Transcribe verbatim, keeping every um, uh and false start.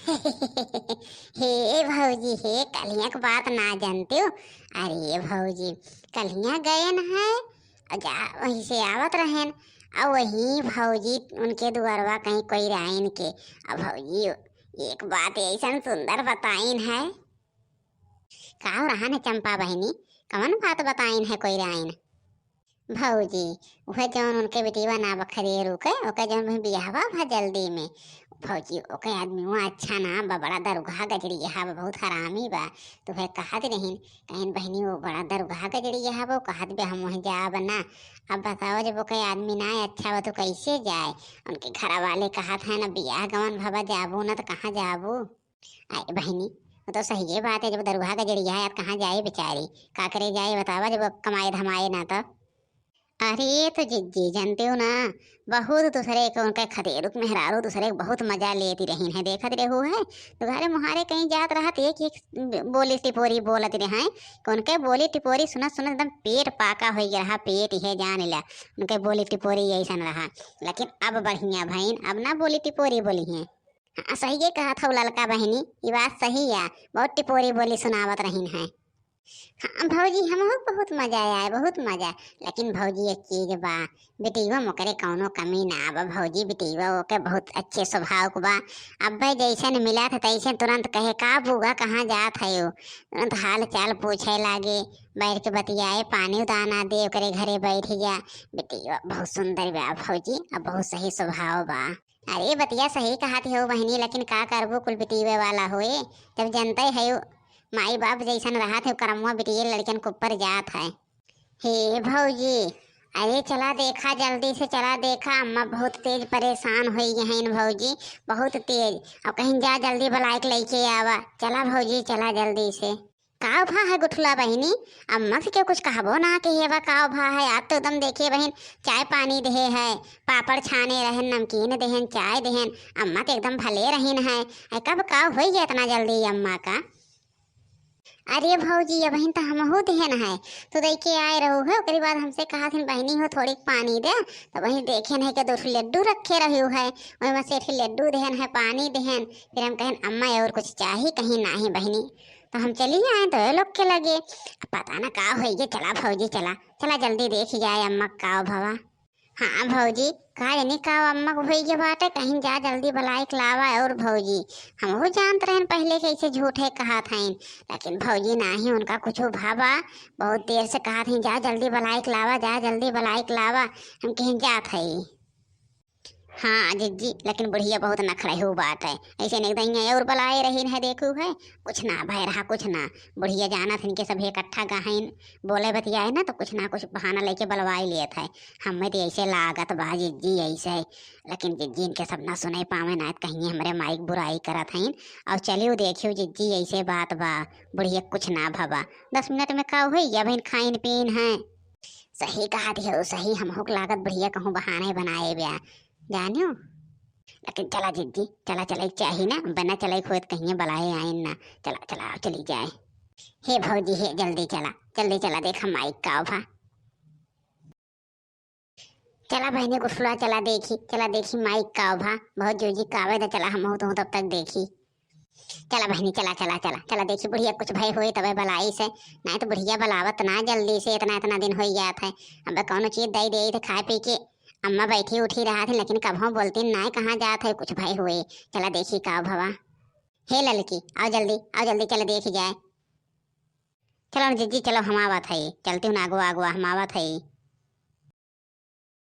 हे भौजी, हे कलिया के बात ना जानते हो? अरे भौजी, कलिया गए न है, और जा वहीं से आवत रहेन, और वहीं भौजी उनके दुआरवा कहीं कोई राइन के, और भौजी एक बात ऐसन सुंदर बताइन है। का रहा न चंपा बहिनी, कवन बात बताइन है कोई राइन? भौजी, उहे जौन उनके बेटीवा ना बखरेरू के, ओके जौन वही बियाहवा भा जल्दी में। भौजी, ओके आदमीवा अच्छा ना बा, बड़ा दरुगहा गजरिया बा, बहुत हरामी बा। तो उहे कहत रहिन, कहिन बहिनी, वो बड़ा दरुगहा गजरिया बा, वो कहत बे हम वहीं जाब ना। अब बताओ, जब ओके आदमी ना अच्छा बा तो कैसे जाए? उनके घर वाले कहत है ना, बियाह गवन भवा जाबू ना तो कहाँ जाबू? अरे बहिनी, वो तो सही बात है, जब दरुगहा गजरिया है, अब कहाँ जाए बेचारी, का करे जाए बतावा, जब कमाए धमाए ना तो। अरे तो जिज्जी, जानते हो ना, बहुत दूसरे के उनके खदेरू के मेहरारू दूसरे के बहुत मजा लेती रही है, देखत रहू है। तो घरे मुहारे कहीं जात रहत एक एक बोली टिपोरी बोलत रहे हैं, कि उनके बोली टिपोरी सुनत सुनत एकदम पेट पाका हो गया रहा, पेट इहे जान ला, उनके बोली टिपोरी ऐसन रहा। लेकिन अब बढ़िया भइन, अब ना बोली टिपोरी बोली हैं। हाँ, सही ये कहत हौ ललका बहिनी, ई बात सही है, बहुत टिपोरी बोली सुनावत रहिन है। हाँ भौजी, हमहू बहुत मजा आए, बहुत मजा। लेकिन भौजी, एक चीज बा, बेटियो मोकरे कौनो कमी ना बा भौजी, बेटियो ओके बहुत अच्छे स्वभाव के बा। अब्बे जैसन मिलत है तैसन तुरंत कहे, "का बूआ, कहाँ जात है?" तुरंत हाल चाल पूछे लागे, बैठ के बतियाए, पानी दाना दे, ओकरे घरे बैठ जा। बेटियो बहुत सुंदर बा भौजी, अब बहुत सही स्वभाव बा। अरे बतिया सही कहत हो बहिनी, लेकिन का करबू, कुल बिटिये वाला होए। जब जनते है माई बाप जैसन रहत है, करमुआ बिटिये लड़कन के ऊपर जात है। हे भौजी, अरे चला देखा, जल्दी से चला देखा, अम्मा बहुत तेज परेशान होई गई हैं भौजी, बहुत तेज। अब कहिन जा जल्दी बलाइक लेके आवा। चला भौजी, चला जल्दी से। काव भा है गुठला बहिनी, अम्मा से केहू कुछ कहबो ना कि हेवा काव भा है। आज तो एकदम देखिए बहिन, चाय पानी देहे है, पापड़ छाने रहन, नमकीन देहन, चाय देहन, अम्मा तो एकदम भले रहिन है। ऐ कब काव होई गया इतना जल्दी अम्मा का? अरे भौजी, अबहिन तो हमहू देहन है, तो दे के आए रहू है, ओकरे बाद हमसे कहा थिन, "बहिनी हो, थोड़ी पानी दे।" तो वहीं देखे नहीं के दो ठो लड्डू रखे रहू है, वही में से एक ठो लड्डू देहन है, पानी देहन। फिर हम कहन, "अम्मा, और कुछ चाही?" कहीं, "नाही बहिनी।" तो हम चली आए तो ये लोग के लगे, अब पता ना का होई गे। चला भौजी, चला, चला जल्दी देखी जाए अम्मा का काव भवा। हाँ भौजी, का जानी का अम्मा को होई गे बाटे, कहीं जा जल्दी बलाइक लावा। और भौजी, हमहू जानत रहन पहले कैसे झूठे कहत हईन, लेकिन भौजी नाही उनका कुछ भावा, बहुत देर से कहत हईन, "जा जल्दी बलाइक लावा, जा जल्दी बलाइक लावा।" हम कहीं जात हई। हाँ जिज्जी, लेकिन बुढ़िया बहुत नखरहू बाटे, ऐसे नहीं दइया और बलाए रहिन है, देखू है, कुछ ना भय रहा, कुछ ना। बुढ़िया जानत हन कि सब इकट्ठा गहन बोले बतियाए ना, तो कुछ ना कुछ बहाना लेके बलवाई लेत है। हमें तो ऐसे लागत बा जिज्जी ऐसे, लेकिन जिज्जी इनके सब ना सुने पावे ना, कहीं हमरे माई के बुराई करत हईन। और चलियो देखियो जिज्जी, ऐसे बात बा, बुढ़िया कुछ ना भवा, दस मिनट में का होई, अब इन खाइन पीन है। सही कहत हो, सही, हमहू के लागत बुढ़िया कहूँ बहाने बनाए ब्या, जानियो। लेकिन चला जिज्जी, चला, चले चाही ना, बिना चले खोत कहीं बलाए आइन ना। चला, चला, चली जाए। हे भौजी, हे जल्दी चला, जल्दी चला, देख हम माई काव भा। चला बहिनी गुठला, चला देखी, चला देखी माई काव भा, बहुत जोजी कावे द, चला हमहू तो तब तक देखी। चला बहिनी, चला, चला, चला, चला देखी बुढ़िया कुछ भय होए तबे बलाई से, नहीं तो बुढ़िया बलावत ना जल्दी से, इतना, इतना दिन होई जात है। अब कौनो चीज दे दे थे खाए पी के, अम्मा बैठी उठी रहा थे, लेकिन कभो बोलती ना कहाँ जात है, कुछ भय होए। चला देखी काव भवा। हे ललकी, आओ जल्दी, आओ जल्दी, चला देखी जाए। चलो न जिज्जी, चलो हम आवत है, चलती हूँ ना आगुआ, आगुआ हम आवत है।